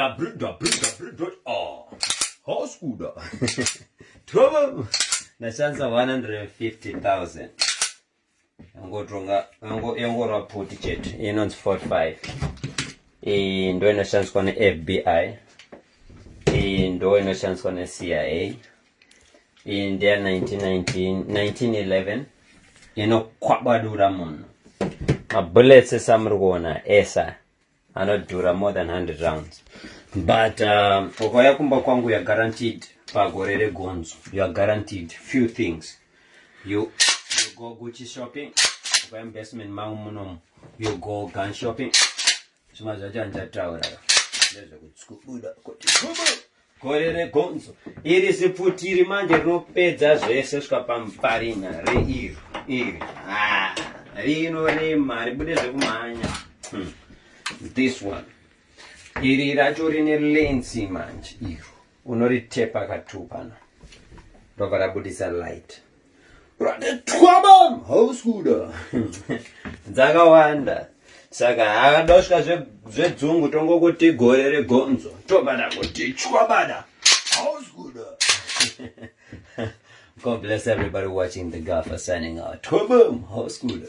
www. Hoskuda. Tobo. Ndashandisa 150,000. Yangotonga yango yangorwa pfuti chete. Inonzi 45. Iyi ndo inoshandiswa neFBI. Iyi ndo inoshandiswa neCIA. Iyi ndeya 1919 1911 inokwabadura munhu. Mabullets esamuri kuona esa anodhura more than 100 rounds but ukauya kumba kwangu youare guaranteed pagore regonzo you are guaranteed few things you, you go gucci shopping ukauya mubasement mangu munomu you go gun shopping zvimwe zvacho handichataura ndezvekubuda kuti gore regonzo iri zipfutiri manje rinopedza zvese svika pamuparinya reiro iri ah, rinorema ribude zvekumhanya. This one iri racho rine lensi manje iro unoritepa katu pano ndobva rabudisa light twabam housekuda dzakawanda saka akada kusvika zvedzungu tongokuti gore regonzo tobada kuti chwabada housekuda. God bless everybody watching. The Gaffer signing out. Twabam housekuda.